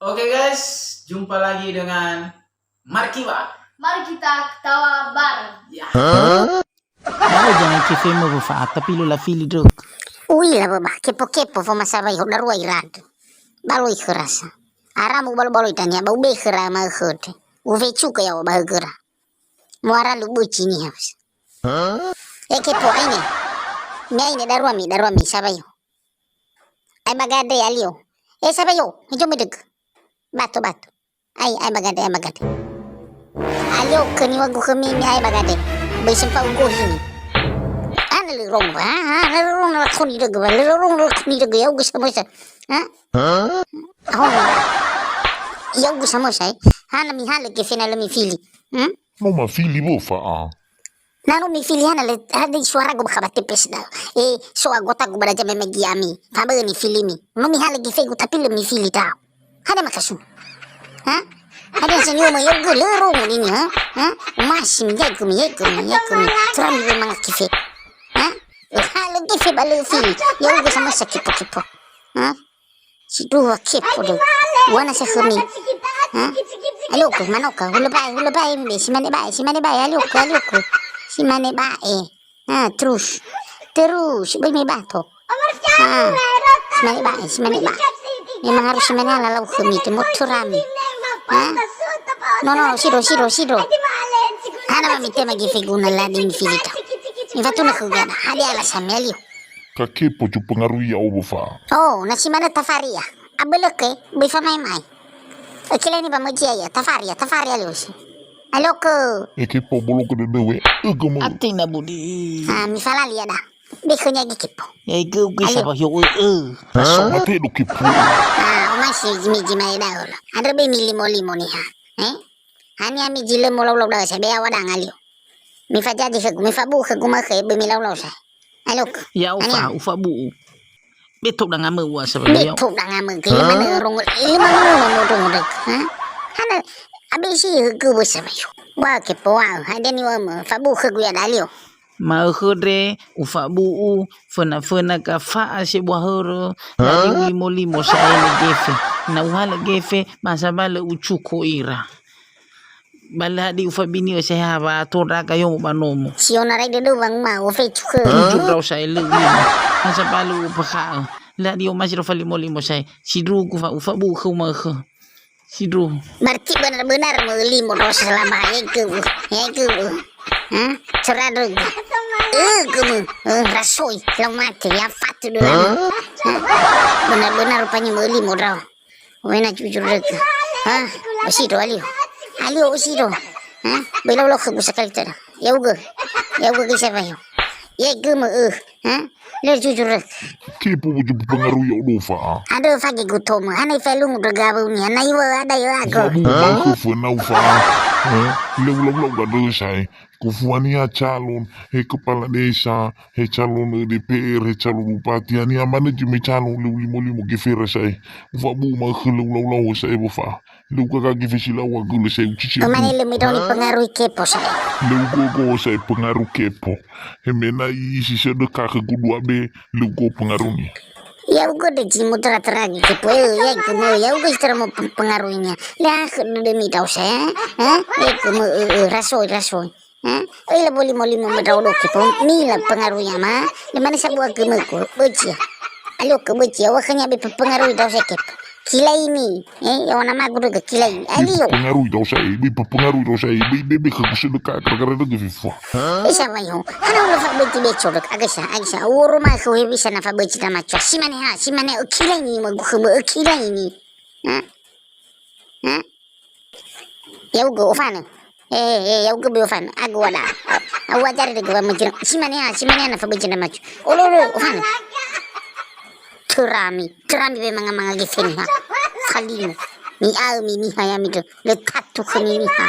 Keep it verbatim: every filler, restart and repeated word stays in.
Oke guys, jumpa lagi dengan Markiwa. Mari kita ketawa bareng. Ya. Hah? Baru jangan kifemu befaat tapi lu lafili druk. Ui la baba, kepo-kepo fo masabai ho darua iradu. Baloi khöra sa. Aramu balo-baloi tania bau be khöra ma khöte. Ufe cuka ya ba khöra. Muara lu buci ni haus. Hah? E kepo aine. Mi aine darua mi, darua mi sabai ho. Ai bagade alio. E sabai ho, hejo medek. Bato, bato. Ai, ai bagade, ai bagade. Alio keni wagu khemi mi ai bagade. Bai sempa ugo hini. Ana le rong, ha, ha, le rong la koni dege, le rong la koni dege, ya ugo samosa. Ha? Hah? Aho. Ya ugo samosa, eh. Hana mi hale ke fena le mi fili. Hmm? No mafili bofa a. Na no mifili hana le hade suara go bakha ba tepes da. E so agota go bada jame megi ami. Fa bani filimi. No mihale gifegu tapi le mifili da. Hana makasu. Ha? Hade sanyuma yo go le rongo nini ha? Ha? Masi mi yego mi yego mi yego mi. Terami be manga kife. Ha? Hale gife ba le fili. Yo go sama sakit kipo. Ha? Sidua kepo deh. Wana sehemi. Ha? Alioku manoka, hula bae, hula bae mbe, simane bae, simane bae, alioku, alioku. Simane bae. Ha, terus. Terus, boi me bato. Ha. Simane bae, simane bae. Memang harus simane ala lau khemi, te motorami. Ha? No, no, sido, sido, sido. Hana ma mitema gifeguna ladi mi filita. Mi fatuna khugada, hadi ala sami alio. Ka kepo ju pengaruhi ya obo fa. Oh, na simane tafaria. Abeleke, boi famae-mae. Ekileni ba mejia ya, tafaria, tafaria liosi. Aloko. Eke po bolo ke dede we. Ege mo. Atina budi. Ah, mi falali ada. Be khönia ge kepo. Ya ege uge saba hio e e. Raso mate do kepo. Ah, o masi jimi jima eda ola. Andre be mi limo limo ni ha. Eh? Hani ami jile mo lau lau da sebe awa da ngalio. Mi fajaji khegu, mi fabu khegu ma khe be mi lau lau sa. Alok. Ya ufa, ufa bu. Betok da ngame ua saba ya. Betok da ngame ke mana rong lima mana mau dong dek. Ha? Hana abisi ke bos saba yo. Wa ke po wa hade ni wa ma fa bu khö gu ya dalio. Ma khö dre ufa bu u föna-föna ka fa a se bua hörö. Hadi limo-limo sa ele gefe. Na uha le gefe ma saba le ucuko ira. Ba lö hadia ufabini öse ha wa tondraga yomo ba nomo. Siona rai dödöu wanguma ofe cukhö. Tujuh raus ae lö ulimo. Hasa balu upakha'ö. Lö hadia omasi raus falimo-limo sae. Sindruhu fa ufabu'u khöu ma'ökhö. Sindruhu. Berarti benar-benar mölimo raus selama hegöu. Hegöu. Hah? Seradöu. Eh, gömö. Eh, rasoi. Lau mate. Ya fatu dödöu. Hah? Benar-benar rupanya mölimo raus. Wena jujur rögö. Ha? Usido alio. Alio usido. Ha? Böi lau-lau khögu sakali tödö. Ya'ugö. Ya'ugö göi saba yo. Ya'gömö ö. Ha? Lö jujur rögö. Kepo wujud pengaruh ya udo fa. Ado fage gutomö. Hana ifelungu rögö awöu niha. Na iwö ada yo ago. Fa bu mangkö fönau fa. Ha? Lö ulau-lau da dösa e. Kofua niha calon, he kepala desa, he calon D P R, he calon bupati, haniha manö zi me calon lö ulimo-limo gefera sa'ae. Ufabu'u ma'ökhö lö ulau-lau sa'ae bofa. Lö ugaga gefe si lau agölö sa'ae ucici. Umane lö midoni pengaruhi kepo sa'ae. Lö ugogo sa'ae pengaruh kepo. He me na i'isi sedekah khögu dua be, lö ugo pengaruhnia. Ya'ugö dözi mutera-teragi kepo, eh, ya'gömö, ya'ugö si teramo pengaruhnia. Lö akhö dödömi da'ö sa'ae, eh? Ya'gömö, eh, eh, rasoi, rasoi. Eh, öi labo limo-limo ma ndra'o doke po, nila pengaruhnya ma, le mane sabu agömögu, böcia. Alio ke böcia, wa khönia be pengaruhi ndra'o seke. Kilaini, eh, ya wana magu dege kilaini. Alio. Pengaruhi ndra'o sa'ae, be pengaruhi ndra'o sa'ae, be be be khögu sedekah gara-gara dege fefu. Isa mai ho. Hana ulo fa böci beco dege, agesa, agesa. Woro ma khö he bisa na fa böci na maco. Simane ha, simane, eh, kilaini ma gu khömö, eh, kilaini. Ha? Ha? Ya'ugö ofanö. Eh, eh, ya'ugö be ofanö. Agu wada. Agu wajari dege wa mejira. Simane ha, simane ha na fa bejina maju. Olo, olo, ofanö. Terami, terami be manga-manga gefeni ha. Falimo. Mi aö mi niha yami dö. Le tatu khömi niha.